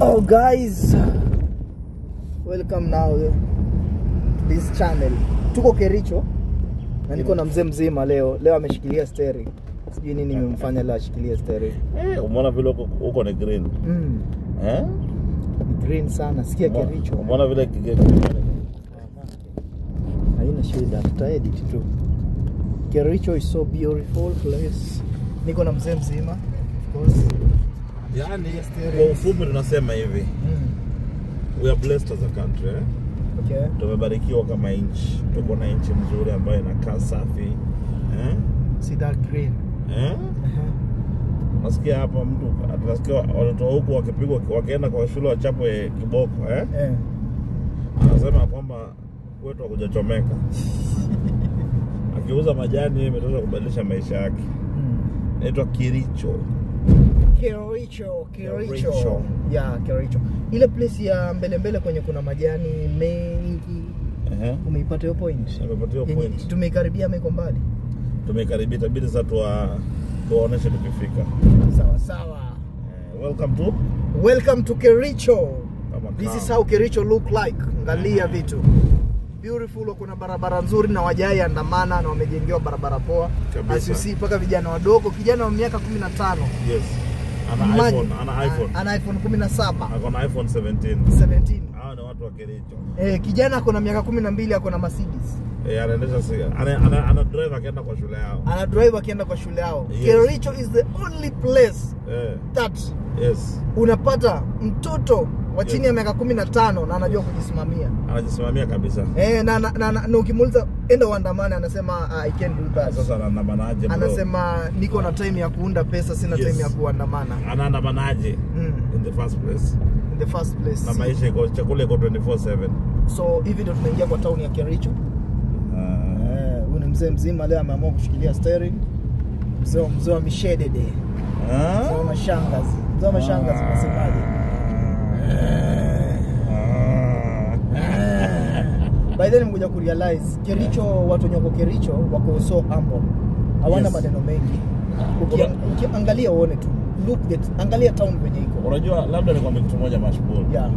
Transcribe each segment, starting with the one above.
Oh guys, welcome now to this channel. Tuko Kericho na niko na mzee mzima leo. Leo ameshikilia steering. Sijui nini nimemfanya leo ashikilie steering. Umeona vile uko ni green. Eh? Ni green sana. Sikia Kericho. Umeona vile haina shida, tutaedit tu. Kericho is so beautiful place. Niko na mzee mzima, of course. Yani kwa ufupi tunasema hivi. We are blessed as a country, eh? Okay. Tumebarikiwa kama nchi. Tuko na nchi mzuri ambayo inakaa safi. Eh? See that green. Eh? Nasikia hapa mtu atasikia watoto huku wakipigwa wakienda kwa shule wachapwe kiboko, eh? Eh. Anasema kwamba kwetu hakujachomeka. Akiuza majani imetosha kubadilisha maisha yake. Inaitwa Kericho. Kericho, Kericho. Yeah, Kericho. Ile place ya mbele mbele kwenye kuna majani mengi. Umeipata hiyo point? Nimepata hiyo point. Tumeikaribia ama iko mbali? Tumeikaribia, itabidi sasa tuwaoneshe tukifika. Sawa sawa. Welcome to Kericho. This is how Kericho look like. Angalia vitu. Beautiful, kuna barabara nzuri na wajai andamana na wamejengewa barabara poa. As you see mpaka vijana wadogo, kijana wa miaka 15. Yes. Ana iPhone, ana iPhone. Ana iPhone 17. Ako na iPhone 17. 17. Hao ni watu wa Kericho. Kijana ako na miaka 12 ako na Mercedes. Anaendesha ana drive akienda kwa shule yao. Ana drive akienda kwa shule yao. Yes. Kericho is the only place that yes, unapata mtoto wa chini ya miaka 15 na anajua kujisimamia. Anajisimamia kabisa. Na ukimuuliza enda uandamane anasema I can't do that. Sasa anaandamanaje bro? Anasema niko na time ya kuunda pesa, sina time ya kuandamana. Anaandamanaje? In the first place. In the first place. Na maisha iko chakula iko 24/7. So hivi ndio tunaingia kwa town ya Kericho. Huyu ni mzee mzima leo ameamua kushikilia steering. Mzee wa mishedede. Mzee wa mashangazi. Mzee wa mashangazi unasemaje? By then nimekuja kurealize Kericho, watu wenye wako Kericho wako so humble. Hawana maneno mengi. Ukiangalia uone tu. Look at, angalia town kwenye iko. Unajua labda nikwambie kitu moja mashukuru. Yeah.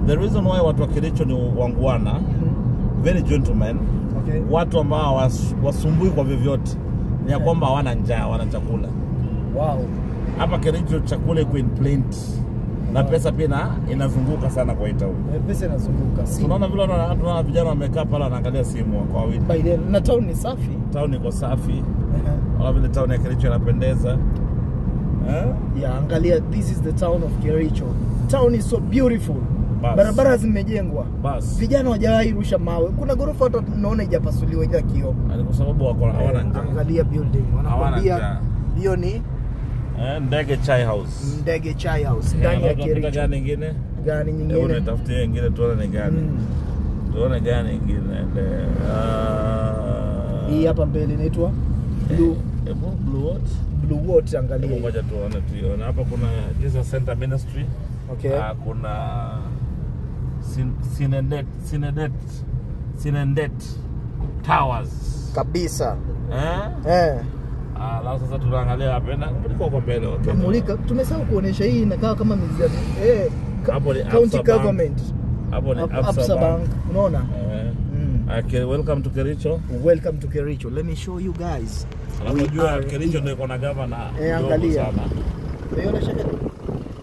The reason why watu wa Kericho ni wangwana, very gentlemen. Okay. Watu ambao wasumbui kwa vyovyote. Ni ya kwamba hawana njaa, hawana chakula. Wow. Hapa Kericho chakula iko in plenty. Na pesa pia inazunguka sana kwa hii town. Pesa inazunguka. Tunaona vile tunaona vijana wamekaa pale wanaangalia simu kwa wawili. By then na town ni safi. Town iko safi. Wala vile town ya Kericho inapendeza. Yeah, angalia, this is the town of Kericho. Town is so beautiful. Bas. Barabara zimejengwa. Bas. Vijana hawajawahi rusha mawe. Kuna gorofa hata tunaona haijapasuliwa ila kioo. Ni kwa sababu wako hawana njaa. Angalia building. Wanakuambia hiyo ni Ndege Chai House. Ndege Chai House ndani ya Kericho. Gani nyingine? Gani nyingine? Hebu nitafutie nyingine tuone ni gani. Tuone gani nyingine. Hii hapa mbele inaitwa Blue. Hebu Blue what? Blue what, angalia. Ngoja tuone tuione. Hapa kuna Jesus Center Ministry. Okay. Kuna Sinendet Towers. Kabisa. Alafu sasa tunaangalia hapa na kuliko kwa mbele wote. Mulika, tumesahau kuonesha hii inakaa kama mizani. Hapo ni County Government. Hapo ni Absa Bank. Unaona? Okay, welcome to Kericho. Welcome to Kericho. Let me show you guys. Unajua Kericho ndio iko na governor. Angalia. Unaona shaka?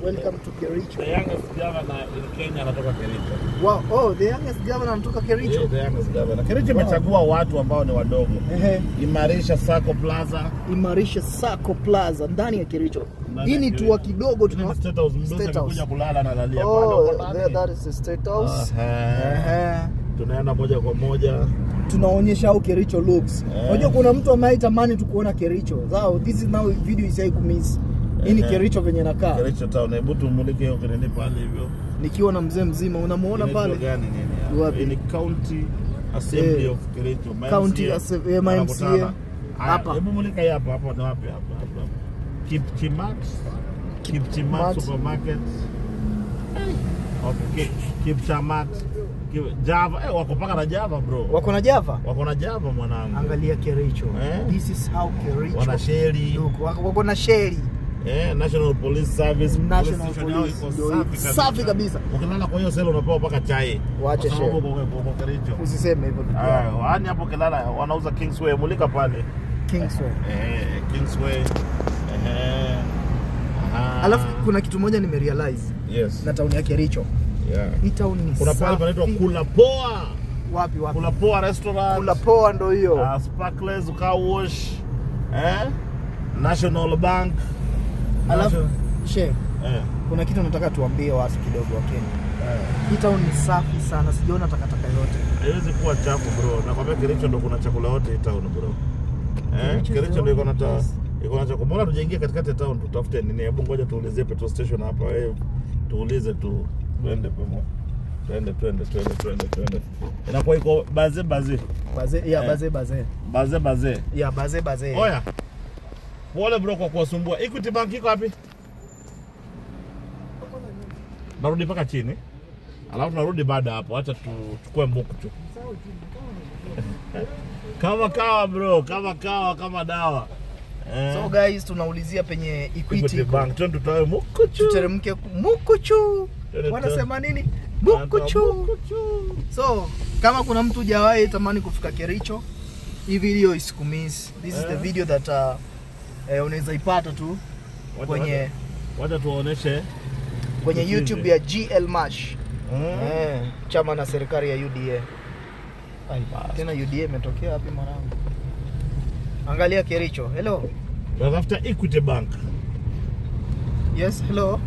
Welcome to Kericho. The youngest governor in Kenya anatoka Kericho. Wow, oh, the youngest governor anatoka Kericho. Yeah, the youngest governor. Kericho imechagua watu ambao ni wadogo. Imarisha Sacco Plaza. Imarisha Sacco Plaza ndani ya Kericho. Hii ni tuwa kidogo tuna State House. Mdosi amekuja kulala na lalia pale. Oh, there, that is the State House. Tunaenda moja kwa moja. Tunaonyesha how Kericho looks. Unajua kuna mtu ambaye tamani tu kuona Kericho. So this is now video isai kumiss. Hii ni Kericho venye nakaa. Kericho town. Hebu tumulike hiyo kinini pale hivyo. Nikiwa na mzee mzima unamuona pale. Gani nini? Hii ni County Assembly of Kericho. County Assembly MCA. Hapa. Hebu mulika hapa hapa ni wapi hapa hapa. Kipchimat. Kipchimat supermarket. Okay, Kipchamat. Java, wako paka na Java bro. Wako na Java? Wako na Java mwanangu. Angalia Kericho. This is how Kericho. Wana sheri. Look, wako na sheri. National Police Service, National police station yao Police iko ndio safi hii. Safi kabisa. Ukilala kwa hiyo sela unapewa mpaka chai. Wache Kwa sababu shehe. uko Kericho. Usiseme hivyo ndugu yangu. Ah, yaani hapo ukilala wanauza Kingsway, mulika pale. Kingsway. Kingsway. Aha. Alafu kuna kitu moja nimerealize yes. na town ya Kericho. Yeah. Hii town ni Kuna pale safi. panaitwa Kula Poa. Wapi wapi? Kula Poa restaurant. Kula Poa ndo hiyo. Sparkles Car Wash. National Bank. Alafu she, kuna kitu nataka tuambie watu kidogo wa Kenya. Hii town ni safi sana, sijaona takataka yote. Haiwezi kuwa chafu bro. Nakwambia Kericho ndo kuna chakula yote hii town bro. Kericho Kericho ndo iko na place. iko na chakula. Mbona tujaingia katikati ya town tutafute nini? Hebu ngoja tuulizie petrol station hapa. Tuulize tu. Twende pamoja. Twende twende twende twende twende. Inakuwa iko baze baze. Baze, ya baze baze. Baze baze. Ya baze baze. Oya. Pole bro kwa kuwasumbua. Equity Bank iko wapi? Narudi mpaka chini. Alafu narudi baada hapo. Acha tuchukue mbuku tu. Kama kawa bro, kama kawa, kama dawa. So guys, tunaulizia penye Equity Equity Bank. Twende tutoe mukuchu. Tuteremke mukuchu. Wanasema nini? Mukuchu. So, kama kuna mtu hujawahi tamani kufika Kericho, hii video isikumiss. This is the video that unaweza ipata tu kwenye wacha tuoneshe kwenye YouTube ya GL Mash. Chama na serikali ya UDA. Ai, basi. Tena UDA imetokea wapi mwanangu? Angalia Kericho. Hello. Tunatafuta Equity Bank. Yes, hello.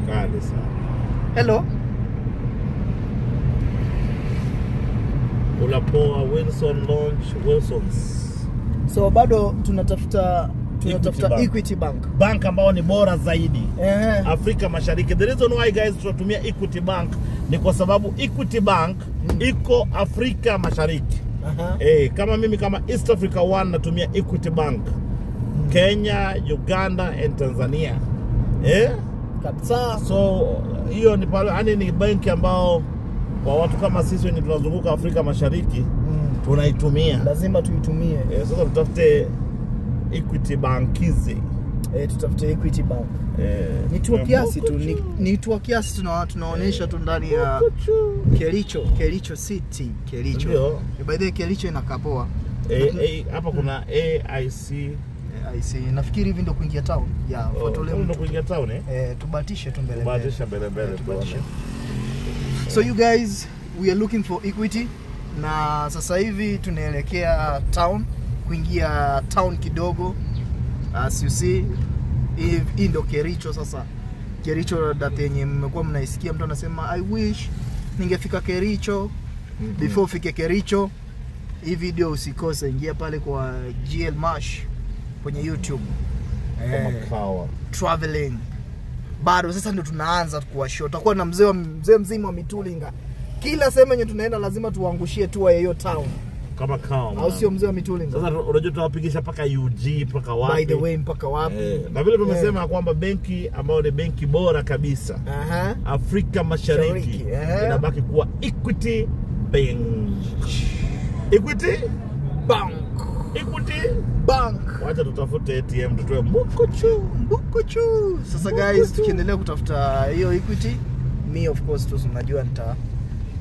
Kali sana. Hello. Kula Poa, Wilson Launch, Wilson's. So bado tunatafuta Bank. Equity Bank. Bank ambao ni bora zaidi Afrika Mashariki. The reason why guys tunatumia Equity Bank ni kwa sababu Equity Bank iko Afrika Mashariki. Kama mimi kama East Africa One natumia Equity Bank. Kenya, Uganda and Tanzania. Kabisa. So hiyo ni pale, yani ni benki ambao kwa watu kama sisi wenye tunazunguka Afrika Mashariki tunaitumia. Lazima tuitumie. Sasa tutafute Equity Bank hizi. Tutafute Equity Bank. Ni tu kiasi tu, ni tu kiasi tunaonesha tu ndani ya Kericho, Kericho City, Kericho. By the way, Kericho inakaa poa. Hapa kuna AIC. AIC. Nafikiri hivi ndio kuingia town. Yeah, fuatole ndio kuingia town Tubatishe tu mbele. Tubatishe mbele mbele. Tubatishe. So you guys, we are looking for Equity na sasa hivi tunaelekea town, kuingia town kidogo. As you see, hii ndio Kericho sasa. Kericho that yenye mmekuwa mnaisikia mtu anasema I wish ningefika Kericho. Before ufike Kericho, hii video usikose, ingia pale kwa GL Mash kwenye YouTube. Traveling. Bado sasa ndio tunaanza kuwa show. Tutakuwa na mzee mzima wa Mitulinga. Kila sehemu yenye tunaenda lazima tuangushie tour ya hiyo town. Kama kawa. Au sio mzee wa Mitulinga? Sasa unajua tunawapigisha mpaka UG mpaka wapi? By the way mpaka wapi? Na vile tumesema kwamba benki ambayo ni benki bora kabisa Afrika Mashariki inabaki kuwa Equity Bank. Equity Bank. Equity Bank. Wacha tutafute ATM tutoe mbukuchu. Mbukuchu. Sasa guys, tukiendelea kutafuta hiyo Equity, me of course tu unajua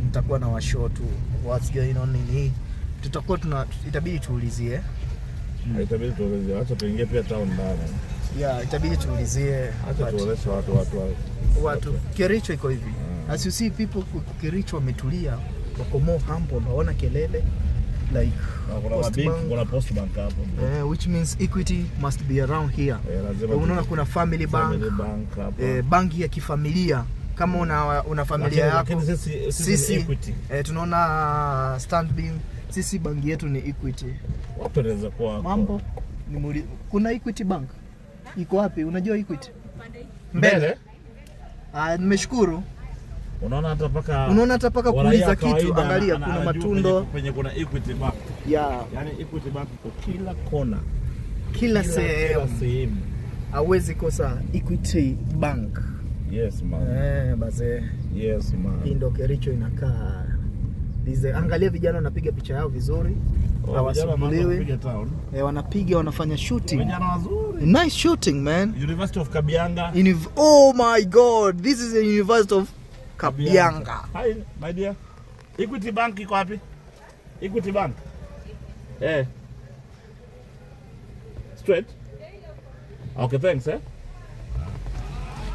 nitakuwa na washow tu what's going on nini. Tutakuwa itabidi tuulizie. Itabidi tuulizie. Acha tuingie pia town ndani. Yeah, itabidi tuulizie. Acha tuoneshe watu. Kericho iko hivi. As you see people Kericho wametulia, wako more humble, hawana kelele. Like kuna Post Bank hapo. Which means Equity must be around here. Unaona kuna Family Bank, hapa. Banki ya kifamilia. Kama una familia yako. Lakini sisi Equity. Tunaona Stanbic, sisi banki yetu ni Equity. Wapi wanaweza kuwa? Mambo ni kuna Equity Bank. Iko wapi? Unajua Equity? Mbele. Nimeshukuru. Unaona hata paka kuuliza kitu, angalia kuna matundo penye kuna Equity Bank. Yeah. Yaani Equity Bank iko kila kona. Kila sehemu. Hawezi kosa Equity Bank. Yes man. Baze. Yes man. Hii ndio Kericho inakaa. Angalia vijana wanapiga picha yao vizuri. Hawasumbuliwi. Wanapiga, wanafanya shooting. Vijana wazuri. Nice shooting, man. University of Kabianga. Oh my God, this is the University of Kabianga. Hi, my dear. Equity Bank iko wapi? Equity Bank. Eh. Straight. Okay, thanks eh.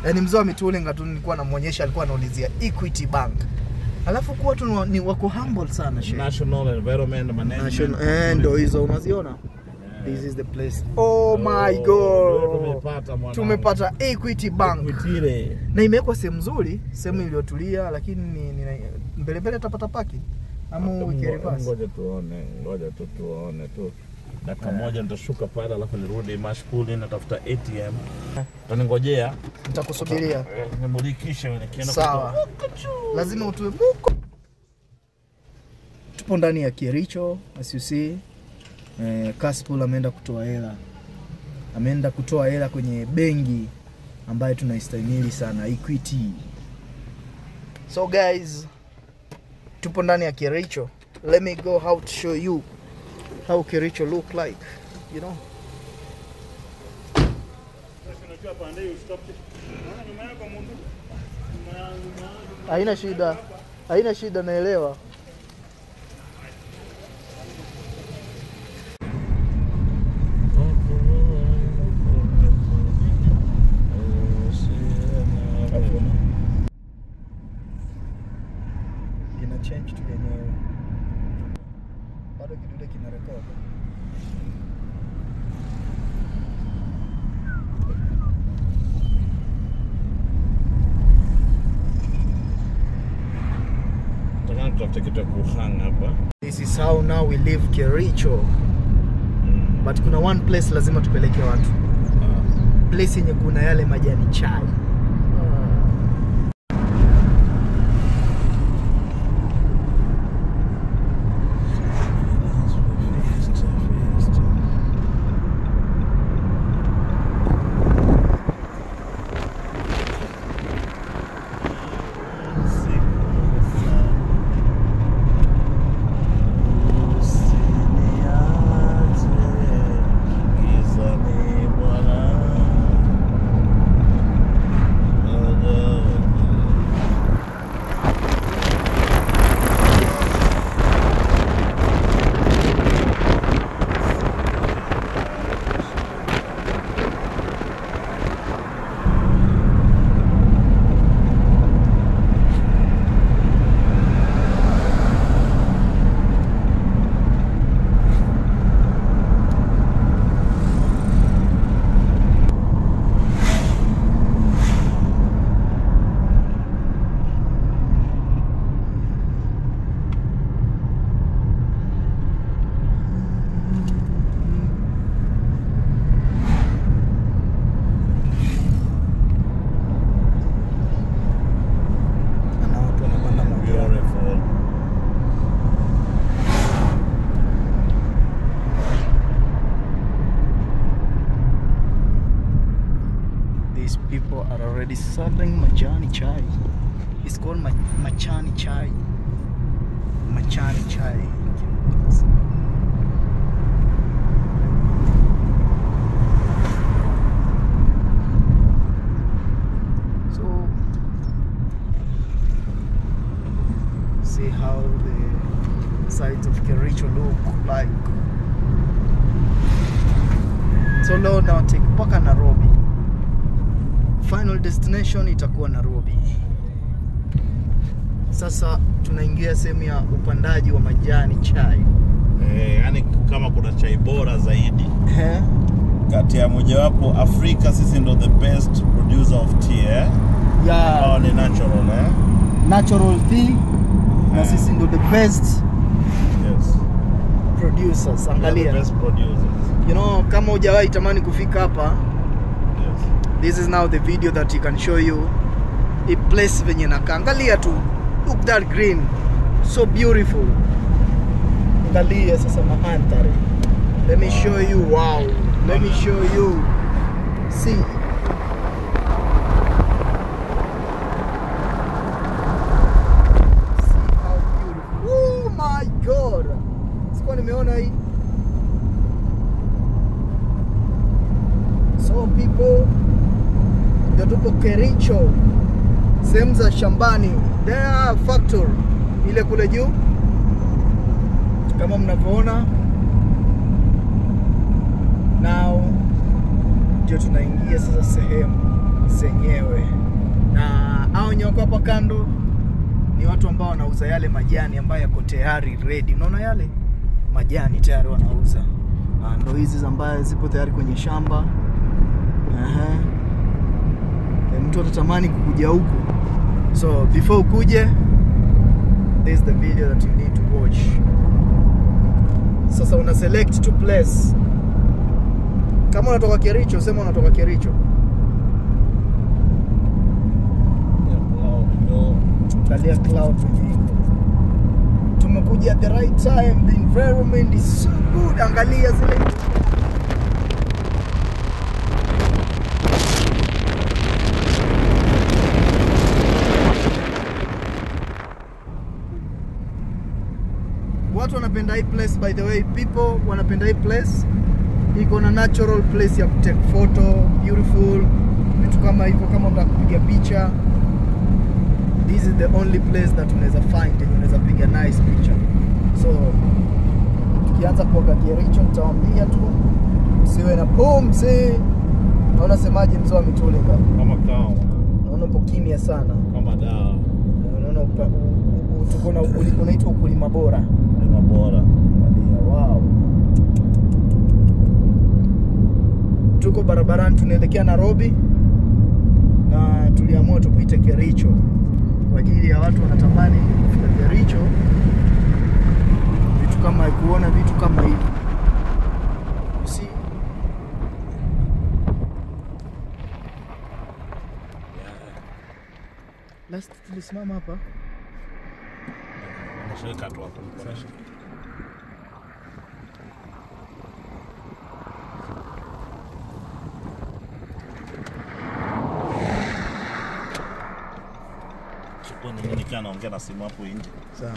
Yaani mzee ametulenga tu, nilikuwa namuonyesha, alikuwa anaulizia Equity Bank. Alafu kwa watu ni wako humble sana shehe. National Environment Management. Ndio hizo unaziona? Yeah. This is the place. Oh my God. Tumepata Equity Bank. Equity. Na imewekwa sehemu nzuri, sehemu iliyotulia, lakini ni mbele mbele tutapata paki. Ama uweke reverse. Ngoja tuone, ngoja tu tuone tu. Dakika moja nitashuka pale alafu nirudi mashkuli natafuta ATM. Utaningojea? Nitakusubiria. Nimulikishe nikienda. Sawa. Lazima utue muko. Tupo ndani ya Kericho, as you see. Kaspool ameenda kutoa hela. Ameenda kutoa hela kwenye benki ambayo tunaistahimili sana, Equity. So guys, tupo ndani ya Kericho. Let me go how to show you how Kericho look like, you know. Haina shida. Haina shida, naelewa. Ina change tu yenyewe. Bado kidude kina record. This is how now we live Kericho. But kuna one place lazima tupeleke watu. Place yenye kuna yale majani chai. These people are already selling majani chai. It's called machani chai. Machani chai. So see how the sides of Kericho look like. So leo now take mpaka Nairobi. Final destination itakuwa Nairobi. Sasa tunaingia sehemu ya upandaji wa majani chai. Yani kama kuna chai bora zaidi. Kati ya mojawapo Afrika, sisi ndo the best producer of tea. Yeah. Ni natural Natural tea. Na sisi ndo the best. Yes. Producers, angalia. The best producers. You know, kama hujawahi tamani kufika hapa. Yes. This is now the video that he can show you. A place venye nakaangalia tu. Look that green. So beautiful. Angalia sasa mandhari. Let me show you. Wow. Let me show you. See. See how beautiful. Oh my God. Sikuwa nimeona hii. Kericho. Ndio tupo Kericho, sehemu za shambani, there factory ile kule juu kama mnavyoona. Now ndio tunaingia sasa sehemu zenyewe, na hao nyoko hapa kando ni watu ambao wanauza yale majani ambayo yako tayari ready. Unaona yale majani tayari wanauza. Ndio hizi ambazo zipo tayari kwenye shamba. Mtu atatamani kukuja huku. So before ukuje, this is the video that you need to watch. Sasa una select to place. Kama unatoka Kericho, sema unatoka Kericho. Angalia cloud venye. Tumekuja at the right time, the environment is so good. Angalia zile watu wanapenda hii place, by the way. People wanapenda hii place. Iko na natural place ya kutake photo, beautiful, vitu kama hivyo, kama unataka kupiga picha. This is the only place that unaweza find and unaweza piga nice picture. So tukianza kuoga Kericho nitawaambia tu msiwe na pumzi. Naona semaje mzee wa Mitulinga? Kama kawa. Naona upo kimya sana. Kama dawa. Unaona tuko na unaitwa ukulima bora. Ukulima bora. Wow. Tuko barabarani tunaelekea Nairobi na tuliamua tupite Kericho kwa ajili ya watu wanatamani kufika Kericho, vitu kama kuona vitu kama hivi. You see? Last tulisimama hapa. Nashika tu hapo. Naongea na simu hapo nje. Sawa.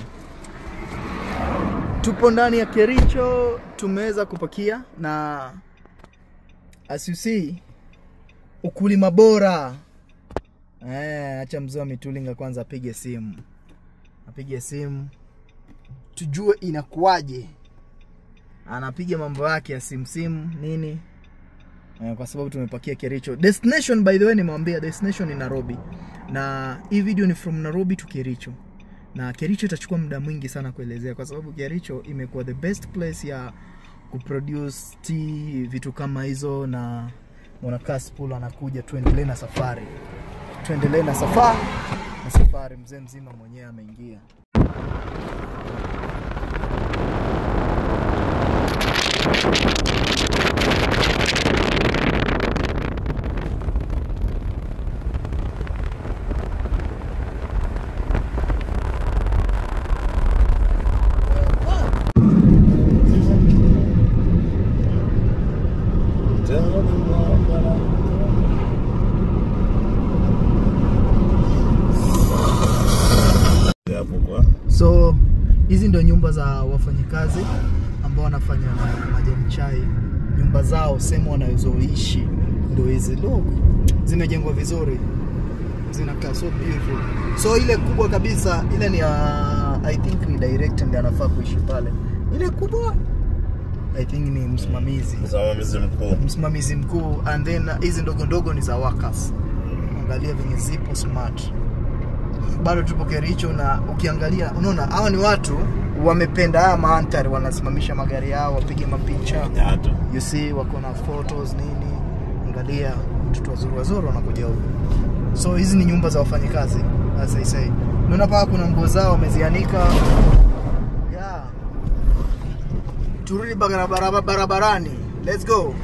Tupo ndani ya Kericho, tumeweza kupakia na as you see ukulima bora. Acha mzee wa Mitulinga kwanza apige simu. Apige simu tujue inakuaje. Anapiga mambo yake ya simu nini? Kwa sababu tumepakia Kericho. Destination, by the way, nimewambia destination ni Nairobi. Na hii video ni from Nairobi to Kericho. Na Kericho itachukua muda mwingi sana kuelezea kwa sababu Kericho imekuwa the best place ya kuproduce tea, vitu kama hizo. Na mwana Kaspool anakuja, tuendelee na safari. Tuendelee na safari. Na safari mzee mzima mwenyewe ameingia. So hizi ndio nyumba za wafanyikazi ambao wanafanya majani chai. Nyumba zao, sehemu wanazoishi ndio hizi. Look, zimejengwa vizuri, zinakaa so beautiful. So ile kubwa kabisa ile ni I think ni director ndiye anafaa kuishi pale. Ile kubwa I think ni msimamizi. Msimamizi mkuu. Msimamizi mkuu, and then hizi ndogo ndogo ni za workers. Angalia venye zipo smart. Bado tupo Kericho na ukiangalia unaona hawa ni watu wamependa haya mandhari, wanasimamisha magari yao wapige mapicha. You see, wako na photos nini. Angalia watoto wazuri wazuri wanakuja huko. So hizi ni nyumba za wafanyikazi as I say. Unaona paka kuna nguo zao wamezianika. Yeah. Turudi barabarani. Let's go.